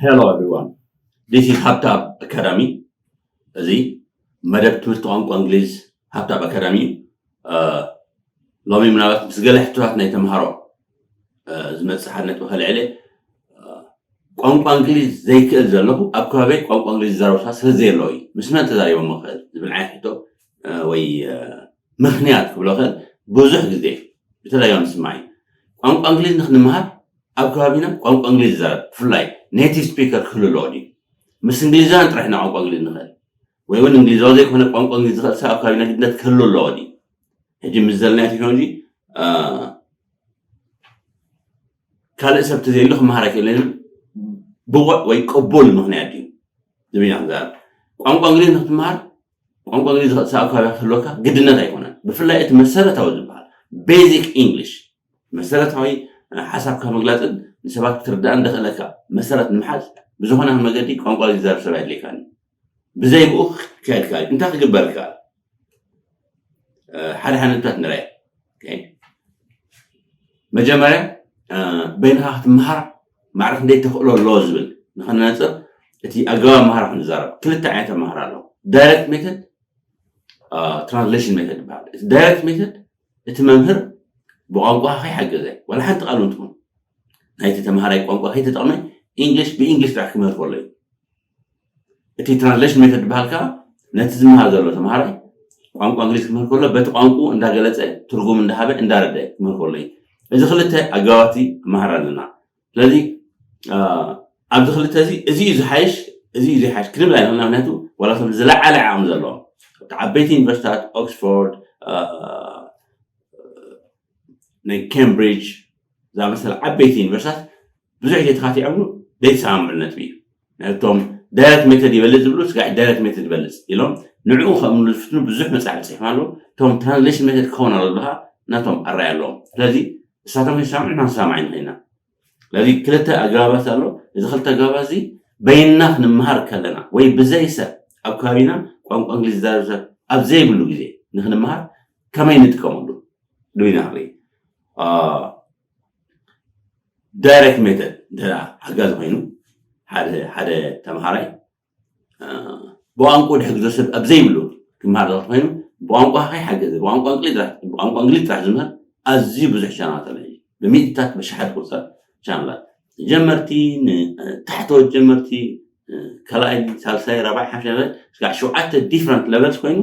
Hello everyone. This is ሃብታብ ኣካዳሚ። እዚ መደብ ትምህርቲ ቋንቋ እንግሊዝ ሃብታብ ኣካዳሚ እዩ። እ፣ ሎሚ ምናልባት ምስ ገለ ሕቶታት ናይ ተምሃሮ፣ እ፣ ዝመጽእ ሓደ ነጥቢ ከልዕል እየ። እ፣ ቋንቋ እንግሊዝ ዘይክእል ዘለኹ ኣብ ከባቢ ቋንቋ እንግሊዝ ዝዛረቡ ሰባት ስለ ዘየለዉ እዩ። ምስ መን ተዛሪቦም ክእል ዝብል ዓይነት ሕቶ፣ እ፣ ወይ፣ እ፣ ምኽንያት ክብሎ ክእል ብዙሕ ግዜ ብተደጋጋሚ ዝስማዕ እዩ። ቋንቋ እንግሊዝ ንክንምሃር ኣብ ከባቢና ቋንቋ እንግሊዝ ዝዛረብ ብፍላይ ኔቲቭ ስፒከር ክህሉ ኣለዎ ድዩ? ምስ እንግሊዛውያን ጥራሕ ኢና ቋንቋ እንግሊዝ ንኽእል ወይ እውን እንግሊዛዊ ዘይኮነ ቋንቋ እንግሊዝ ዝኽእል ሰብ ኣብ ከባቢና ግድነት ክህሉ ኣለዎ ድዩ? ሕጂ ምስ ዘለናዮ ቴክኖሎጂ፣ እ፣ ካልእ ሰብ ተዘይሉ ክመሃር ኣይክእልን ብቑዕ ወይ ቅቡል ምኽንያት ድዩ? ዝብል ኢና ክንዛረብ። ቋንቋ እንግሊዝ ንክትመሃር ቋንቋ እንግሊዝ ዝኽእል ሰብ ኣብ ከባቢኻ ክህልወካ ግድነት ኣይኮነን። ብፍላይ እቲ መሰረታዊ ዝበሃል ቤዚክ ኢንግሊሽ፣ መሰረታዊ፣ እ፣ ሓሳብካ ምግላፅን ንሰባት ክትርዳእን ዘኽእለካ መሰረት ንምሓዝ ብዝኾነ መገዲ ቋንቋ ዝዛረብ ሰብ ኣየድልየካን እዩ። ብዘይ ብኡ ክካየድ ይከኣል እዩ። እንታይ ክግበር ይከኣል? እ፣ ሓደ ሓደ ነጥብታት ንርኣይ። ኦኬ። መጀመርያ፣ እ፣ በይንኻ ክትመሃር ማዕረ ክንደይ ተኽእሎ ኣለዎ ዝብል ንኸነነፅር እቲ ኣገባብ ኣምሃራ ክንዛረብ። ክልተ ዓይነት ኣምሃራ ኣሎ። ዳይሬክት ሜተድ፣ እ፣ ትራንስሌሽን ሜተድ ይበሃል። እቲ ዳይሬክት ሜተድ እቲ መምህር ብቋንቋ ከይሓገዘ ዋላ ሓንቲ ቃል እውን ትኹን ናይቲ ተምሃራይ ቋንቋ ከይተጠቕመ ኢንግሊሽ ብኢንግሊሽ ጥራሕ ክምህር ከሎ እዩ። እቲ ትራንስሌሽን ሜተድ ዝበሃል ከዓ ነቲ ዝመሃር ዘሎ ተምሃራይ ቋንቋ እንግሊዝ ክምህር ከሎ በቲ ቋንቋ እንዳገለፀ ትርጉም እንዳሃበ እንዳረደ ክምህር ከሎ እዩ። እዚ ክልተ ኣገባባት ኣምሃራ ኣለና። ስለዚ፣ አ፣ ኣብዚ ክልተ እዚ፣ እዚ እዩ ዝሓይሽ፣ እዚ እዩ ዘይሓይሽ ክንብል ኣይንኽእልን። ምክንያቱ ዋላ እቶም ዝለዓለ ዓቕሚ ዘለዎም ኣብቲ ዓበይቲ ዩኒቨርሲታት ኦክስፎርድ፣ አ፣ ናይ ኬምብሪጅ ዝኣመሰለ ዓበይቲ ዩኒቨርሲታት ብዙሕ ግዜ ተኻቲዖምሉ ዘይተሰማምዑ ነጥቢ እዩ። ነቶም ዳይሬክት ሜተድ ይበልፅ ዝብሉ ስጋዕ ዳይሬክት ሜተድ ይበልፅ ኢሎም ንዕኡ ከምሉ ዝፍትኑ ብዙሕ መፅሓፍ ፅሒፎም ኣለዉ። እቶም ትራንስሌሽን ሜተድ ክኸውን ኣሎ ዝብሉ ከዓ ናቶም ኣረኣእያ ኣለዎም። ስለዚ ንሳቶም ከይሰማምዑ ንሕና ክንሰማማዕ ኣይንኽእልን ኢና። ስለዚ ክልተ ኣገባባት ኣሎ። እዚ ክልተ ኣገባባት እዚ በይንና ክንመሃር ከለና ወይ ብዘይ ሰብ ኣብ ከባቢና ቋንቋ እንግሊዝ ዝዛረብ ሰብ ኣብ ዘይብሉ ግዜ ንክንመሃር ከመይ ንጥቀመሉ ድቢና ንርኢ። ዳይሬክት ሜተድ እንተ ሓጋዚ ኮይኑ ሓደ ሓደ ተምሃራይ፣ አ፣ ብቋንቋ ድሕግዞ ሰብ ኣብ ዘይብሉ ክመሃር ዝኽእል ኮይኑ ብቋንቋ ከይሓገዘ ብቋንቋ እንግሊዝ ጥራሕ ዝምህር ኣዝዩ ብዙሕ ቻናላት ኣሎ። ብሚእትታት ብሽሓት ቁፅር ቻናላት ጀመርቲ፣ ንታሕተዎት ጀመርቲ፣ ካልኣይ፣ ሳልሳይ፣ ራብዓይ፣ ሓምሻይ፣ ስጋዕ ሸውዓተ ዲፍረንት ለቨልስ ኮይኑ፣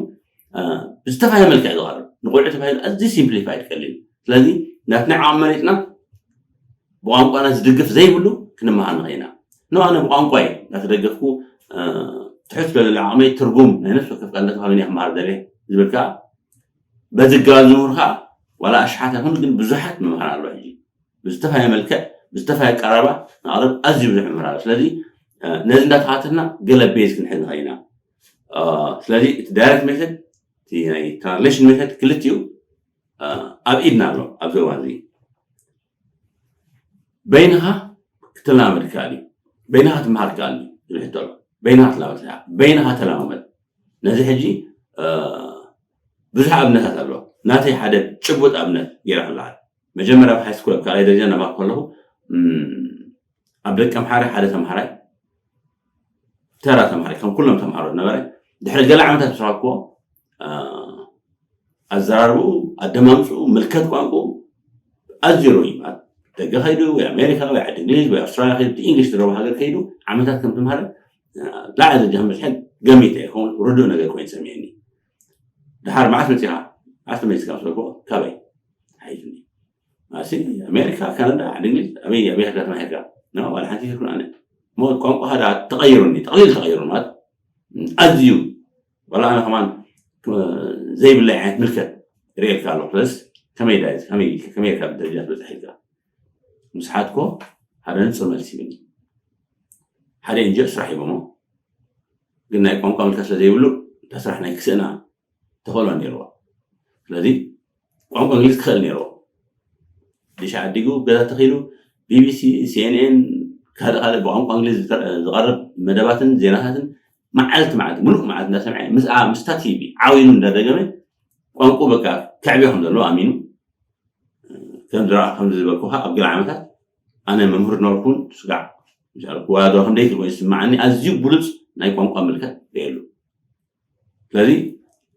አ፣ ብዝተፈላለየ መልክዕ ዝቐርብ ንቆልዑ ተባሂሉ ኣዝዩ ሲምፕሊፋይድ ቀሊል። ስለዚ ናትና ዓቕሚ መሪፅና ብቋንቋና ዝድግፍ ዘይብሉ ክንመሃር ንኽእል ኢና። ኖ ኣነ ብቋንቋ እዩ እናተደገፍኩ፣ አ፣ ትሕት ዝበለ ዓቕመይ ትርጉም ናይ ነፍሲ ወከፍ ቃል እናተባህለኒ ክመሃር ደልየ ዝብል ከዓ በዚ ኣገባብ ዝምህሩ ከዓ ዋላ ኣሽሓት ኣይኮኑ ግን ብዙሓት መምህራን ኣለዉ። ሕጂ ብዝተፈላለየ መልክዕ ብዝተፈላለየ ኣቀራርባ ንኣቕርብ ኣዝዩ ብዙሕ መምህር ኣሎ። ስለዚ፣ አ፣ ነዚ እንዳተኻተልና ገለ ቤዝ ክንሕዝ ንኽእል ኢና። አ፣ ስለዚ እቲ ዳይሬክት ሜተድ እቲ ናይ ትራንስሌሽን ሜተድ ክልቲኡ፣ አ፣ ኣብ ኢድና ኣሎ ኣብዚ እዋን እዚ። በይንኻ ክትለማመድ ይከኣል እዩ። በይንኻ ክትመሃር ይከኣል እዩ ዝብል ሕቶ ኣሎ። በይንኻ ክትለማመድ ኢኻ። በይንኻ ተለማመድ። ነዚ ሕጂ፣ አ፣ ብዙሕ ኣብነታት ኣሎ። ናተይ ሓደ ጭቡጥ ኣብነት ገይረ ክለዓል። መጀመርያ ኣብ ሃይ ስኩል ኣብ ካልኣይ ደረጃ እናማርኩ ከለኹ፣ እም፣ ኣብ ደቀምሓረ ሓደ ተምሃራይ፣ ተራ ተምሃራይ፣ ከም ኩሎም ተምሃሮ ዝነበረ፣ ድሕሪ ገለ ዓመታት ምስ ረኸብክዎ፣ አ፣ ኣዘራርብኡ፣ ኣደማምፅኡ፣ ምልከት ቋንቋኡ ኣዝዩ ርኡይ እዩ። ማለት ደገ ከይዱ ወይ ኣሜሪካ ወይ ዓዲ እንግሊዝ ወይ ኣውስትራልያ ከይዱ፣ እቲ ኢንግሊሽ ዝረቡ ሃገር ከይዱ ዓመታት ከም ተምሃረ፣ አ፣ ላዕሊ ደረጃ ከም በፅሐ ገሚተ እየ። ከምኡ ርዱእ ነገር ኮይኑ ሰሚዐኒ። ደሓር መዓስ መፂኻ? መዓስ ተመሊስካ ምስ በልክዎ፣ ካበይ? ሓይዙኒ። ማሲ ኣሜሪካ፣ ካናዳ፣ ዓዲ እንግሊዝ፣ ኣበይ፣ ኣበይ ሃገር ተማሂርካ? ኖ፣ ዋላ ሓንቲ ይኩን ኣነ። ሞ ቋንቋ ሃዳ ተቐይሩኒ፣ ተቕሊል ተቐይሩ ማለት ኣዝዩ፣ ዋላ ኣነ ከማን፣ እ፣ ዘይብለይ ዓይነት ምልከት ርእየልካ ኣለኹ። ስለዚ ከመይ ዳ-፣ ከመይ፣ ከመይ ኢልካ ብደረጃ ትበጽሕ ኢልካ? ምስ ሓትኮ ሓደ ንጹር መልሲ ይብኒ። ሓደ ኤንጂኦ ስራሕ ሂቦሞ፣ ግን ናይ ቋንቋ ምልከት ስለ ዘይብሉ፣ እታ ስራሕ ናይ ክስእና ተኽእሎ ነይርዎ። ስለዚ ቋንቋ እንግሊዝ ክኽእል ነይርዎ። ዲሽ ዓዲጉ፣ ገዛ ተኺሉ፣ ቢቢሲ፣ ሲኤንኤን፣ ካልእ ካልእ ብቋንቋ እንግሊዝ ዝተ-፣ ዝቐርብ መደባትን ዜናታትን መዓልቲ መዓልቲ፣ ምሉእ መዓልቲ እንዳሰምዐ፣ ምስ፣ ኣ-፣ ምስታ ቲቪ ዓው ኢሉ እንዳደገመ፣ ቋንቋ በቃ ከዕብዮ ከም ዘለዎ ኣሚኑ፣ ከም ዝረኣ-፣ ከም ዝበልኩኻ፣ ኣብ ገለ ዓመታት ኣነ መምህር ነበርኩን፣ ስጋዕ ምስ ኣረኩዋ ዶ ክንደይ ትርጉም ይስምዓኒ ኣዝዩ ብሉፅ ናይ ቋንቋ ምልከት ርእየሉ። ስለዚ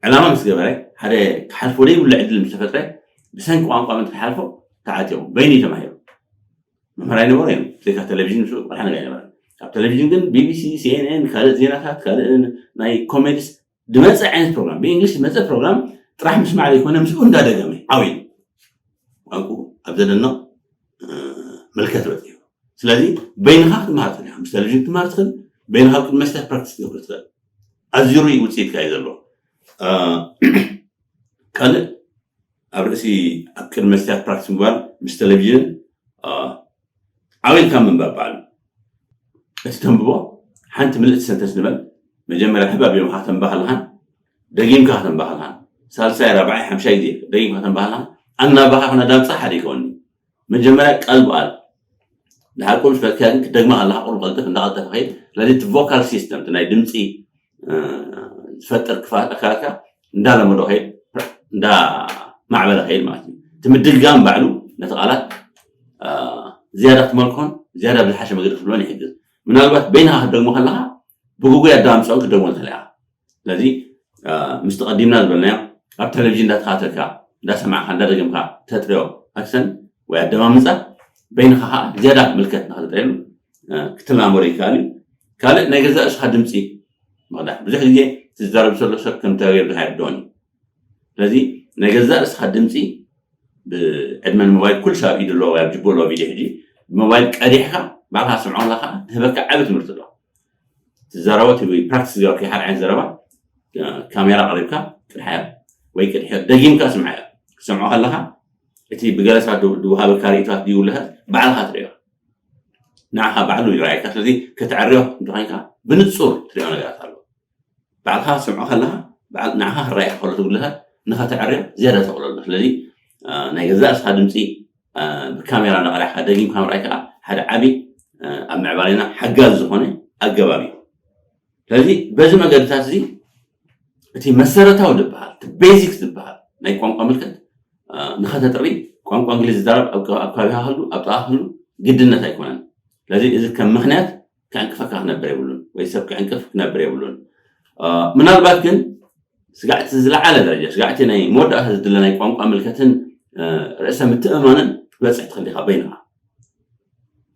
ዕላማ ምስ ገበረ ሓደ ክሓልፎ ዘይብሉ ዕድል ምስ ተፈጥረ ብሰንኪ ቋንቋ ምልከት ክሓልፎ ተዓጢቑ በይኑ እዩ ተማሂሩ። መምህር ኣይነበሮ እዮም ዘይካ ቴሌቪዥን ምስ ቆልሓ ነገር ኣይነበረ። ኣብ ቴሌቪዥን ግን ቢቢሲ፣ ሲኤንኤን፣ ካልእ ዜናታት፣ ካልእ ናይ ኮሜዲስ ድመፀ ዓይነት ፕሮግራም ብእንግሊሽ ድመፀ ፕሮግራም ጥራሕ ምስማዕ ዘይኮነ ምስኡ እንዳደገመ ዓብዩ ቋንቁ ኣብ ዘደንቕ ምልከት በፂሑ። ስለዚ በይንኻ ክትመሃር ትኽእል ኢኻ። ምስ ቴሌቪዥን ክትመሃር ትኽእል፣ በይንኻ ኣብ ቅድሚ መስተ ፕራክቲስ ትገብር ትኽእል። ኣዝዩ ርኡይ ውፅኢት ከኣ እዩ ዘለዎ። ካልእ ኣብ ርእሲ ኣብ ቅድሚ መስተ ፕራክቲስ ምግባር ምስ ቴሌቪዥን ዓው ኢልካ ምንባብ በዓሉ። እቲ ተንብቦ ሓንቲ ምልእቲ ሰንተንስ ንበል። መጀመርያ ህባብ ኢሎም ከተንባ ከለኻን ደጊምካ ከተንባ ከለኻን ሳልሳይ ራብዓይ ሓምሻይ ግዜ ደጊምካ ከተንባ ከለኻን ኣናባኻ ክነዳምፃ ሓደ ይከወኒ። መጀመርያ ቃል ብቃል ንሓቁ ምስ ፈትካ ግን ክደግማ ከለካ ቁሩብ ቀልጥፍ እንዳቀልጠፈ ከይድ። ስለዚ እቲ ቮካል ሲስተም እቲ ናይ ድምፂ ዝፈጥር ክፋል ኣካላትካ እንዳለመዶ ከይድ እንዳማዕበለ ከይድ ማለት እዩ። እቲ ምድግጋም ባዕሉ ነቲ ቃላት ዝያዳ ክትመልኮን ዝያዳ ብዝሓሸ መገዲ ክትብሎን ይሕግዝ። ምናልባት በይንካ ክትደግሞ ከለካ ብግጉይ ኣዳምፅኦን ክትደግሞ ትኽእል ኢካ። ስለዚ ምስ ተቐዲምና ዝበልናዮ ኣብ ቴሌቪዥን እንዳተኻተልካ እንዳሰማዕካ እንዳደገምካ ተጥርዮ ኣክሰን ወይ ኣደማምፃ በይንካ ከዓ ዝያዳ ምልከት ንክተጥርየሉ ክትላመዶ ይከኣል እዩ። ካልእ ናይ ገዛእ ርእስኻ ድምፂ ምቕዳሕ። ብዙሕ ግዜ ትዛረብ ዘሎ ሰብ ከም ተጋገርካ ኣይርድኦን እዩ። ስለዚ ናይ ገዛእ ርእስኻ ድምፂ ብዕድመ ንሞባይል ኩሉ ሰብ ኣብ ኢዱ ኣለዎ ወይ ኣብ ጅቡ ኣለዎ ቪድዮ ሕጂ ብሞባይል ቀዲሕካ ባዕልካ ስምዖ ኣለካ ትህበካ ዓቢ ትምህርቲ ኣለዎ። ትዛረቦ ትብሊ ፕራክቲስ ገርኪ ሓደ ዓይነት ዘረባ ካሜራ ቀሪብካ ቅድሓዮ ወይ ቅድሕዮ ደጊምካ ስምዓዮ። ክትሰምዖ ከለካ እቲ ብገለ ሰባት ድውሃበካ ርእይቶታት ድዩ ውለታት ባዕልካ ትርእዮ። ንዓኻ ባዕሉ ይረኣየካ። ስለዚ ከተዕርዮ እንተኮይንካ ብንጹር ትርእዮ ነገራት ኣሎ። ባዕልካ ክትሰምዖ ከለካ ንዓኻ ክረኣየካ ከሎ ትጉለታት ንኸተዕርዮ ዝያዳ ተቕለሉ። ስለዚ ናይ ገዛእ ርእስኻ ድምፂ ብካሜራ እናቐዳሕካ ደጊምካ ምርኣይ ከዓ ሓደ ዓቢ ኣብ ምዕባሌና ሓጋዚ ዝኾነ ኣገባብ እዩ። ስለዚ በዚ መገድታት እዚ እቲ መሰረታዊ ዝበሃል እቲ ቤዚክስ ዝበሃል ናይ ቋንቋ ምልከት ንኸተጥሪ ቋንቋ እንግሊዝ ዝዛረብ ኣብ ከባቢካ ክህሉ ኣብ ጥቓ ክህሉ ግድነት ኣይኮነን። ስለዚ እዚ ከም ምክንያት ክዕንቅፈካ ክነብር የብሉን ወይ ሰብ ክዕንቅፍ ክነብር የብሉን። ምናልባት ግን ስጋዕቲ ዝለዓለ ደረጃ ስጋዕቲ ናይ መወዳእታ ዝድለ ናይ ቋንቋ ምልከትን ርእሰ ምትእምማንን ክትበፅሕ ትኽእል ኢኻ በይንኻ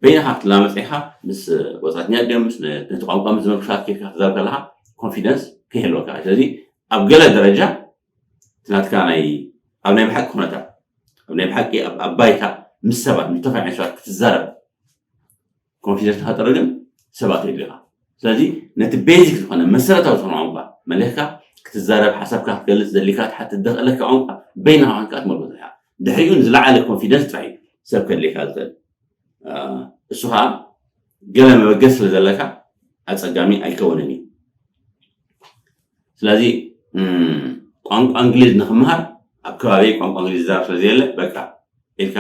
በይንኻ ክትላመፅ ኢኻ ምስ ወፃትኛ ድዮም ምስ ነቲ ቋንቋ ምስ ዝመልክታት ከይድካ ክትዛረብ ከለካ ኮንፊደንስ ከይህልወካ ስለዚ ኣብ ገለ ደረጃ ናትካ ናይ ኣብ ናይ ብሓቂ ኩነታት ኣብ ናይ ብሓቂ ኣብ ባይታ ምስ ሰባት ምስ ተፋኛ ሰባት ክትዛረብ ኮንፊደንስ ተፈጠረ ግን ሰባት የድልኻ ስለዚ ነቲ ቤዚክ ዝኾነ መሰረታዊ ዝኾነ ቋንቋ መሊኽካ ክትዛረብ ሓሳብካ ክትገልፅ ዘድልካ ትሓትት ዘኽእለካ ቋንቋ በይንኻ ኮንካ ትመልኮ ኢኻ ድሕሪኡ ንዝለዓለ ኮንፊደንስ ጥራሕ እዩ ሰብ ከድልካ ዝኽእል እሱ ከዓ ገለ መበገስ ስለ ዘለካ ኣፀጋሚ ኣይከውንን እዩ ስለዚ ቋንቋ እንግሊዝ ንክምሃር ኣብ ከባቢ ቋንቋ እንግሊዝ ዝዛረብ ስለ ዘየለ በቃ ኢልካ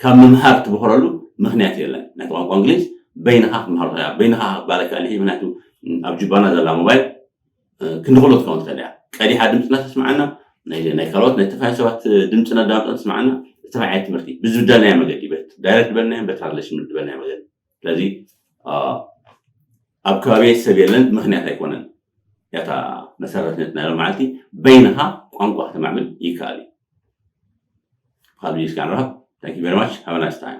ካብ ምምሃር ትብክረሉ ምክንያት የለን ናይ ቋንቋ እንግሊዝ በይንካ ክትምሃሮ ትኽእል በይንካ ክትባለካ ልሂ ምክንያቱ ኣብ ጅባና ዘላ ሞባይል ክንዲ ክሎ ትከውን ትኽእል እያ ቀዲሓ ድምፅና ተስማዓና ናይ ካልኦት ናይ ተፋይ ሰባት ድምፅና ዳምፅና ተስማዓና ዝተፋይ ዓይነት ትምህርቲ ብዝብደልናዮ መገዲ በት ዳይሬክት ዝበልናዮ በት ትራንስሌሽን ዝበልናዮ መገዲ ስለዚ ኣብ ከባቢ ሰብ የለን ምክንያት ኣይኮነን ያታ መሰረትነት ናይ መዓልቲ በይንካ ቋንቋ ከተማዕብል ይከኣል እዩ ካልእ ስካን ረሃብ Thank you very much. Have a nice time.